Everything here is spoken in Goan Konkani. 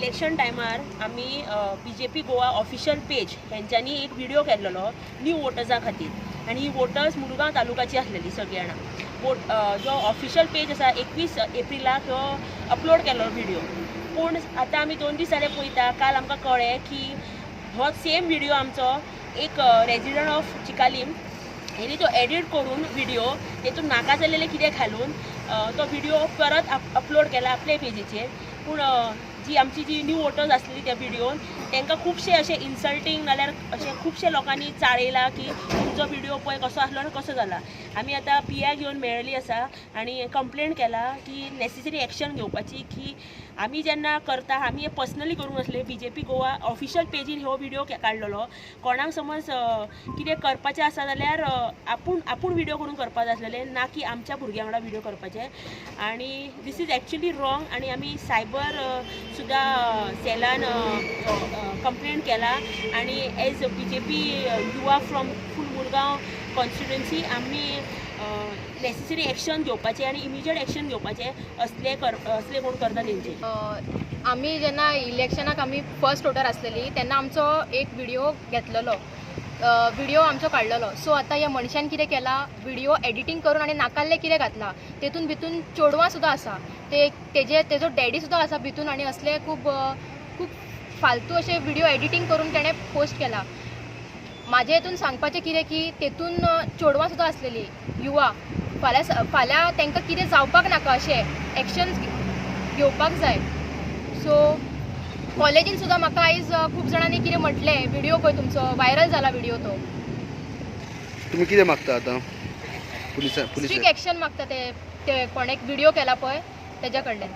इलेक्शन टायमार आमी BJP Goa official page हेंच्यांनी एक व्हिडिओ केल्लो न्यू वोटर्सां खातीर आनी ही वोटर्स मुरगांव तालुकाची आसलेली सगळीं जाणां. वोट जो ऑफिशियल पेज आसा 21 एप्रिलाक हो अपलोड केल्लो व्हिडिओ. पूण आतां आमी 2 दीस जाले पळयता, काल आमकां कळ्ळें की हो सेम व्हिडिओ आमचो एक रेजिडंट ऑफ चिकालीम हेणी तो एडिट करून व्हिडिओ तेतून नाका जाल्लेलें कितें घालून तो व्हिडिओ परत अपलोड केला आपल्या पेजीचेर. पूण जी आमची जी न्यू वोटर्स आसली त्या व्हिडिओन तांकां खुबशे अशे इन्सल्टींग नाल्यार अशे खुबशे लोकांनी चाळयला की तुमचो व्हिडिओ पळय कसो आसलो आनी कसो जाला. आमी आतां पी I घेवन मेळ्ळी आसा आनी कंप्लेन केला की नेसेसरी एक्शन घेवपाची की आमी जेन्ना करता आमी पर्सनली करूंक नासले. बीजेपी गोवा ऑफिशियल पेजीर हो व्हिडिओ काडलेलो. कोणाक समज कितें करपाचें आसा जाल्यार आपूण आपूण व्हिडिओ करून करपाक जाय आसलेलें, ना की आमच्या भुरग्यां वांगडा व्हिडिओ करपाचे. आनी this is actually wrong. आनी आमी सायबर सुद्दां सेलान कंप्लेन केला आनी एज बीजेपी युवा फ्रॉम फूल मुरगांव कॉन्स्टिट्युएन्सी आमी नेसेसरी एक्शन घेवपाचें आनी इमिजिएट एक्शन घेवपाचें असले असले कोण करता तेंचे. आमी जेन्ना इलेक्शनाक आमी फर्स्ट वोटर आसलेली तेन्ना आमचो एक व्हिडिओ घेतलेलो, व्हिडिओ आमचो काडलेलो. सो आतां ह्या मनशान कितें केलां, व्हिडिओ एडिटींग करून आनी नाकाल्लें कितें घातलां, तेतून भितून चेडवां सुद्दां आसा, ते तेजे तेजो डॅडी सुद्दां आसा भितून आनी असले खूब खूब फालतू अशे व्हिडिओ एडिटींग करून तेणें पोस्ट केला. म्हाजे हितून सांगपाचें कितें की तेतून चेडवां सुद्दां आसलेली युवा, फाल्यां फाल्यां तांकां कितें जावपाक नाका अशें एक्शन घेवपाक जाय. सो कॉलेजीन सुद्दां म्हाका आयज खूब जाणांनी कितें म्हटलें, व्हिडिओ पळय तुमचो व्हायरल जाला व्हिडिओ तो. तुमी कितें मागता आतां? पुलिसां स्ट्रिक्ट एक्शन मागता ते कोणें व्हिडिओ केला पळय तेज्या कडल्यान.